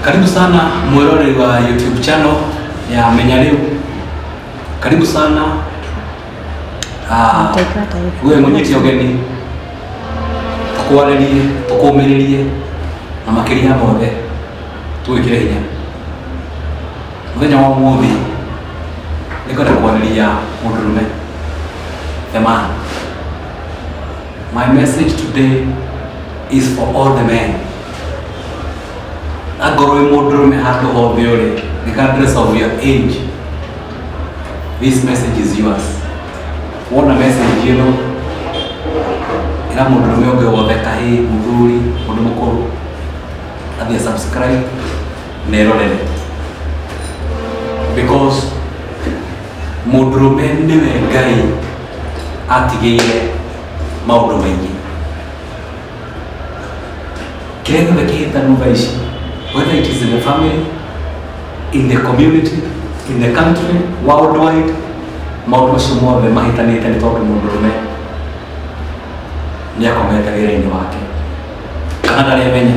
Karibu sana mwiroreri wa YouTube channel ya Menya Riu. Karibu sana. Ah, we munyiti ugeni tukwarĩrie, tũkũmĩrĩrie, na makĩria ya mothe tũgwĩkĩre hinya. Mũthenya wa ũmũthĩ nĩngwenda kwarĩria mũndũrũme, the man. My message today is for all the men. Angorwo wĩ mũndũrũme handũ hothe ũrĩ, regardless of your age, this message is yours. Wona message ĩno, ĩra mũndũrũme ũngĩ wothe, kahĩĩ, mũthuri, mũndũ mũkũrũ, athiĩ subscribe na erorere, because mũndũrũme nĩwe Ngai atigĩire maũndũ maingĩ. Kĩrĩa gĩothe kĩhĩtanu thaa ici, whether it is in the family, in the community, in the country, worldwide, maũndũ macio mothe mahĩtanĩte nĩ tondũ mũndũrũme nĩ akomete wĩra-inĩ wake kana ndarĩ amenya.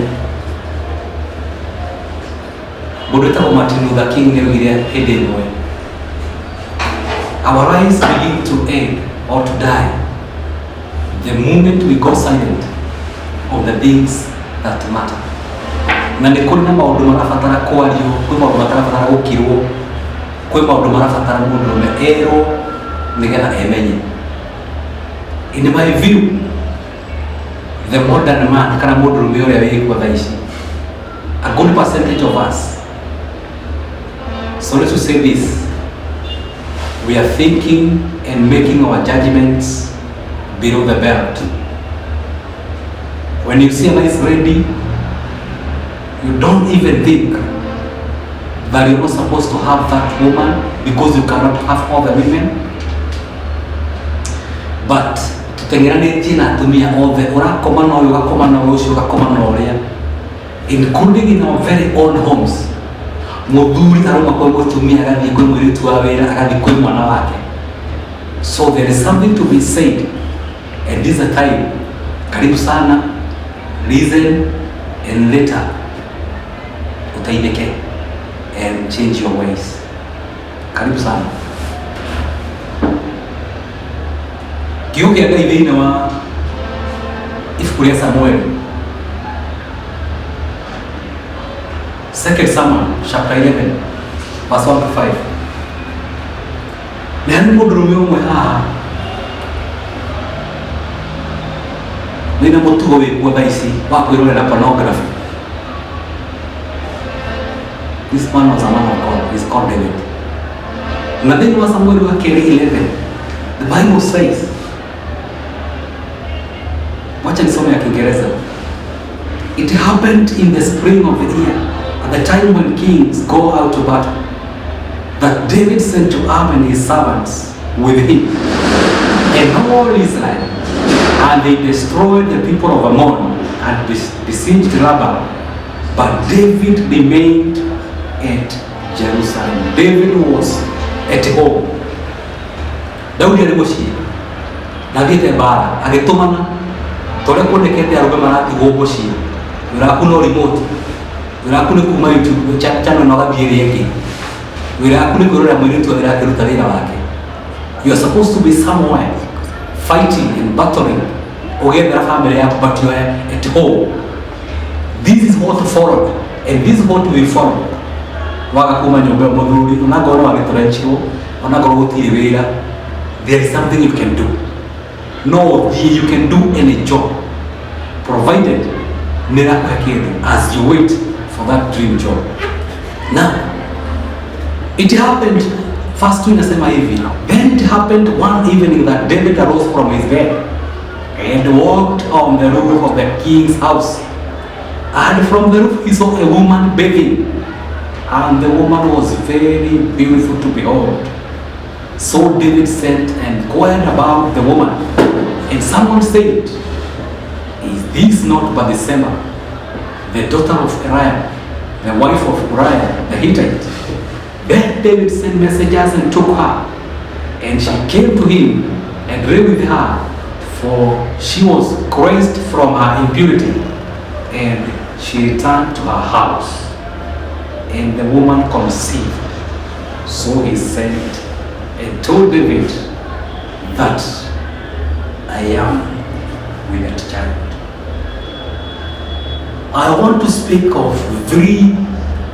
Mũndũ wĩtagwo Martin Luther King nĩ oigire hĩndĩ ĩmwe, "Our lives begin to end or to die the moment we go silent on the things that matter." Na nĩ kũrĩ na maũndũ marabatara kwario, kwĩ maũndũ matarabatara gũkirwo, kwĩ maũndũ marabatara mũndũrũme erwo nĩgetha emenye. In my view, the modern man, kana mũndũrũme ũrĩa wĩkuo thaa ici, a good percentage of us, sorry to say this, we are thinking and making our judgments below the belt. When you see a nice lady, you don't even think that you're not supposed to have that woman because you cannot have all the women. But tuteng'eranĩtie na atumia othe, ũrakoma na ũyũ, ũgakoma na ũyũ ũcio, ũgakoma na ũrĩa, including in our very own homes. Mũthuri arauma kwĩ mũtumia, agathiĩ kwĩ mũirĩtu wa wĩra, agathiĩ kwĩ mwana wake. So there is something to be said, and this is the time. Karibu sana, listen, and later utaidike and change your ways. Karibu sana. Kiugo kĩa Ngai thĩinĩ wa ibuku rĩa Samueli, Second Samuel chapter 11 verse 1 to 5. Nĩ harĩ mũndũrũme ũmwe haha wĩna mũtugo wĩkuo thaa ici wa kwĩrorera pornography. This man was a man of God. He's called David. Na thĩinĩ wa Samueli wa kerĩ 11, the Bible says, wacha nisome ya Kiingereza. It happened in the spring of the year, at the time when kings go out to battle, that David sent Joab and his servants with him, and all Israel, and they destroyed the people of Ammon and besieged Rabbah. But David remained at Jerusalem. David was at home. Daudi arĩ mũciĩ, ndathiĩte mbara, agĩtũmana ta ũrĩa kuonekete arũme maratigwo mũciĩ. Wĩra waku no remote, wĩra waku nĩ kuma YouTube channel na ũgathiĩ ĩrĩa ĩngĩ, wĩra waku nĩ kwĩrorera mũirĩtu wa wĩra akĩruta wĩra wake. You are supposed to be somewhere fighting and battling ũgĩethera family yaku, but you are at home. This is what followed, and this is what we follow. Waga kuma nyũmba ĩyo mũthuri, onangorwo no wagĩtũrenchirwo, onangorwo gũtirĩ wĩra, there is something you can do. No ũthiĩ, you can do any job provided nĩ ĩrakũhe kĩndũ as you wait for that dream job. Now it happened, verse 2 inasema hivi: "Then it happened one evening that David arose from his bed and walked on the roof of the king's house, and from the roof he saw a woman bathing, and the woman was very beautiful to behold. So David sent and inquired about the woman, and someone said, 'Is this not Bathsheba, the daughter of Eliam, the wife of Uriah the Hittite?' Then David sent messengers and took her, and she came to him and lay with her, for she was cleansed from her impurity, and She returned to her house, and the woman conceived. So he sent and told David that I am with that child. I want to speak of three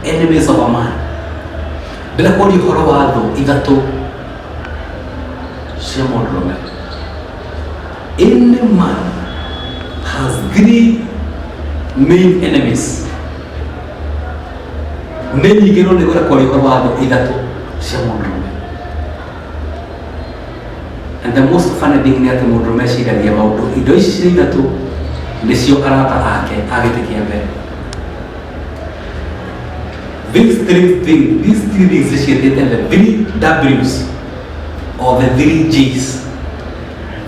enemies of a man. Ndĩrakwaria ũhoro wa thũ ithatũ cia mũndũrũme. Any man has three main enemies. Nĩ nyingĩ no nĩ kwaria ũhoro wa thũ ithatũ cia mũndũrũme. And the most funny thing nĩ atĩ mũndũrũme eciragia maũndũ indo ici cirĩ ithatũ nĩcio arata ake a gĩtĩ kĩa mbere. These three things, these three things ciĩtĩte the three W's or the three G's.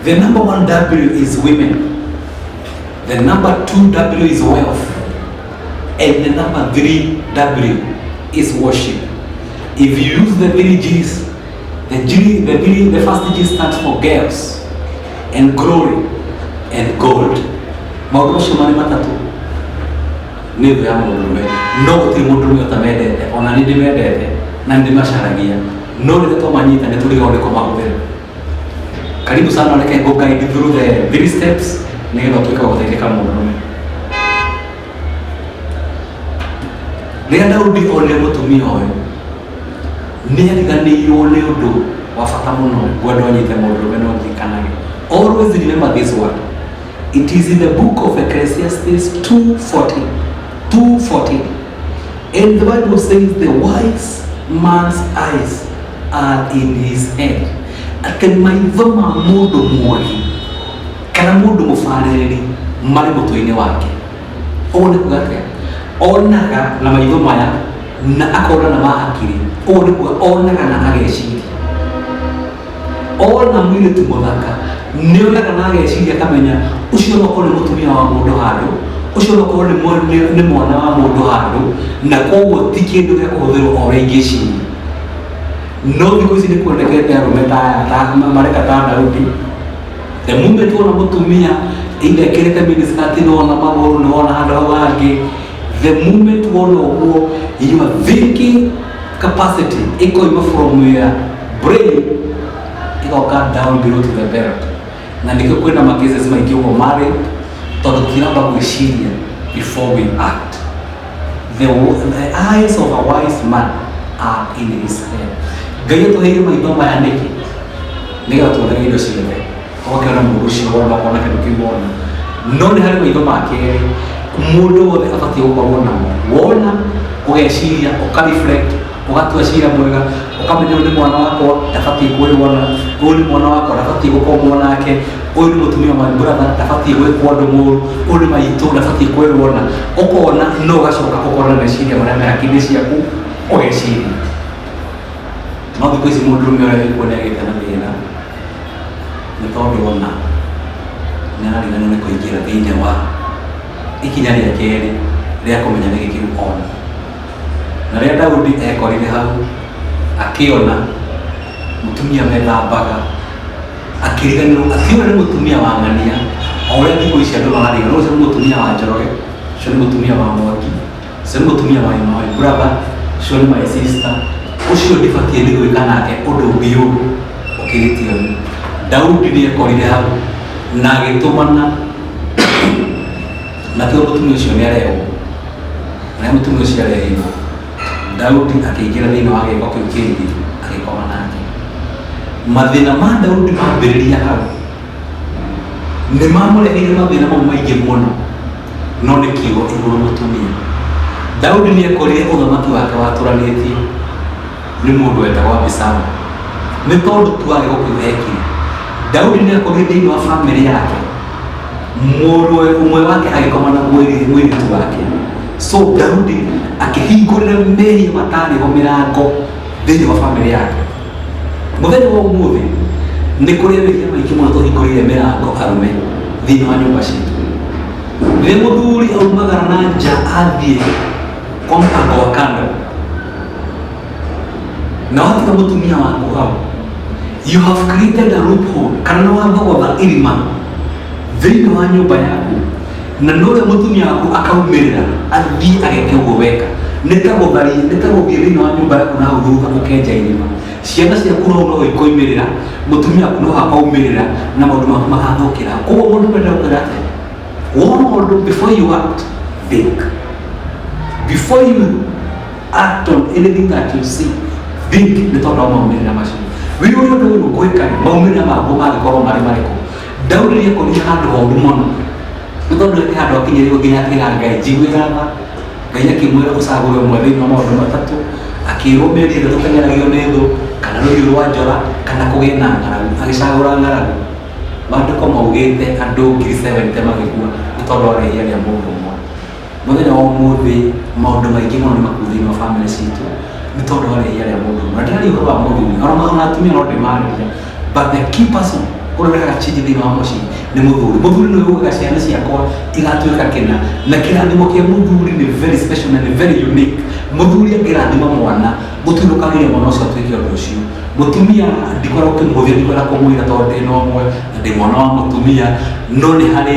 The number one W is women. The number two W is wealth. And the number three W is worship. If you use the three G's, the G, the three, the first G stands for girls and glory and gold. Maũndũ macio marĩ matatũ nĩ thũ ya mũndũrũme, no gũtirĩ mũndũrũme ũtamendete, ona nĩ ndĩmendete na nĩ ndĩmacaragia, no rĩrĩa twamanyita nĩ tũrigagwo nĩ kũmahũthĩra. Karibu sana, reke ngũ guide through the three steps nĩgetha ũtuĩke wa gũteithĩka mũndũrũme. Rĩrĩa Daudi onire mũtumia ũyũ, nĩ ariganĩirwo nĩ ũndũ wa bata mũno ngwenda ũnyite mũndũrũme no ũririkanage. Always remember this word. It is in the book of Ecclesiastes 2:14. 2:14. And the Bible says the wise man's eyes are in his head. Atĩ maitho ma mũndũ mũũgĩ kana mũndũ mũbarĩrĩri marĩ mũtwe-inĩ wake. Ũguo nĩ kuga atĩa? Onaga na maitho maya na akona na ma hakiri. Ũguo nĩ kuga onaga na ageciria. Ona mũirĩtu mũthaka nĩ onaga na ageciria akamenya ũcio no korwo nĩ mũtumia wa mũndũ handũ, ũcio no korwo nĩ mwana wa mũndũ handũ, na koguo ti kĩndũ gĩa kũhũthĩrwo o ũrĩa ingĩciria. No thikũ ici nĩ kuonekete arũme ta aya mareka ta Daudi. The moment wona mũtumia either ekĩrĩte miniskirt nĩ wona magũrũ, nĩ wona handũ hau hangĩ, the moment wona ũguo, your thinking capacity ĩkoima from your brain ĩgoka down below to the belt. Na nĩkĩo kwĩna ma cases maingĩ ũguo ma rape, tondũ tũtiramba gwĩciria before we act. The eyes of a wise man are in his head. Ngai atũheire maitho maya nĩkĩ? Nĩgetha tuonage indo ciothe, ũgakĩona mũndũ ũcio wona, ũkona kĩndũ kĩu wona. No nĩ harĩ maitho ma kerĩ mũndũ wothe abatiĩ gũkorwo namo. Wona ũgeciria, ũka reflect, ũgatua cira mwega, ũkamenya ũyũ nĩ mwana wakwa, ndabatiĩ kwĩrwo, ũyũ nĩ mwana wakwa, ndabatiĩ gũkomwo nake, ũyũ nĩ mũtumia wa my brother, ndabatiĩ gwĩkwo ũndũ mũũru, ũyũ nĩ maitũ, ndabatiĩ kwĩrwo, na ũkona no ũgacoka ũkona meciria marĩa me hakiri-inĩ ciaku ũgeciria. No thikũ ici mũndũrũme ũrĩa wĩkuo nĩ agĩte na thĩna nĩ tondũ ona nĩ arariganĩrwo nĩ kũingĩra thĩinĩ wa ikinya rĩa kerĩ rĩa kũmenya nĩkĩ kĩu ona. Na rĩrĩa Daudi ekorire hau akĩona mũtumia wethambaga, akĩriganĩrwo akĩona nĩ mũtumia wa ng'ania, o ũrĩa thikũ ici andũ marariganĩrwo, ũcio nĩ mũtumia wa Njoroge, ũcio nĩ mũtumia wa Mwangi, ũcio nĩ mũtumia wa my brother, ũcio nĩ my sister, ũcio ndibatiĩ nĩ gwĩka nake ũndũ ũngĩ ũyũ ũkĩrĩtie ũyũ. Daudi nĩ ekorire hau na agĩtũmana nakĩo mũtumia ũcio nĩ arehwo. Na rĩrĩa mũtumia ũcio arehirwo, Daudi akĩingĩra thĩinĩ wa gĩko kĩu kĩngĩ agĩkoma nake. Mathĩna ma Daudi mambĩrĩria hau nĩ mamũreheire mathĩna mau maingĩ mũno, no nĩ kiugo igũrũ mũtumia. Daudi nĩ ekorire ũthamaki wake watũranĩtio nĩ mũndũ wetagwo Abisalomu nĩ tondũ tu wa gĩko kĩu ekire. Daudi nĩ akorire thĩinĩ wa famĩlĩ yake mũrũwe ũmwe wake agĩkoma na mũirĩtu wake. So Daudi akĩhingũrĩra mehia matarĩ ho mĩrango thĩinĩ wa famĩlĩ yake. Mũthenya wa ũmũthĩ nĩ kũrĩ mehia maingĩ mũno tũhingũrĩire mĩrango arũme thĩinĩ wa nyũmba citũ. Rĩrĩa mũthuri aumagara na nja athiĩ kwa mpango wa kando na watiga mũtumia waku hau, you have created a loophole, kana nĩ wathogotha irima thĩinĩ wa nyũmba yaku. Na nũrĩa mũtumia waku akaumĩrĩra athiĩ ageke ũguo weka, nĩ ta gũtharia, nĩ ta gũthiĩ thĩinĩ wa nyũmba yaku na hau thutha ũkenja irima. Ciana ciaku no no ikoimĩrĩra, mũtumia waku no akoumĩrĩra na maũndũ maku magathũkĩra. Koguo mũndũ menda gũkwĩra atĩ wona ũndũ, before you act, think. Before you act on anything that you see, think, nĩ tondũ wa maumĩrĩra macio. Wĩyũrie ũndũ ũyũ ngwĩka rĩ, maumĩrĩra maguo mangĩkorwo marĩ marĩkũ? Daudi nĩekorire handũ horu mũno, nĩ tondũ he handũ akinyĩrĩirwo nginya akĩra Ngai, njiguĩra tha. Ngai akĩmwĩra ũcagũre ũmwe thĩinĩ wa maũndũ matatũ. Akĩrwo mĩeri 3 teng'eragio nĩ thũ, kana rũhiũ rwa njora, kana kũgĩe na ng'aragu. Agĩcagũra ng'aragu. Maandĩko maugĩte andũ 70,000 magĩkua nĩ tondũ wa rĩhia rĩa mũndũ ũmwe. Mũthenya wa ũmũthĩ maũndũ maingĩ mũno nĩ makuũ thĩinĩ wa bamĩrĩ citũ nĩ tondũ wa rĩhia rĩa mũndũ ũmwe. Na ndĩraria ũhoro wa mũthuri, ona atumia no ndĩmarĩria, but the key person ũrĩa ũrehaga change thĩinĩ wa mũciĩ nĩ mũthuri. Mũthuri nĩwe ugaga ciana ciakwa igatuĩka kĩna, na kĩrathimo kĩa mũthuri nĩ very special na nĩ very unique. Mũthuri angĩrathima mwana, gũtirĩ ũkagiria mwana ũcio atuĩke ũndũ ũcio. Mũtumia ndikoragwo ũkĩmũhũthia, ndikwenda kũmwĩra tondũ ndĩ na ũmwe na ndĩ mwana wa mũtumia, no nĩ harĩ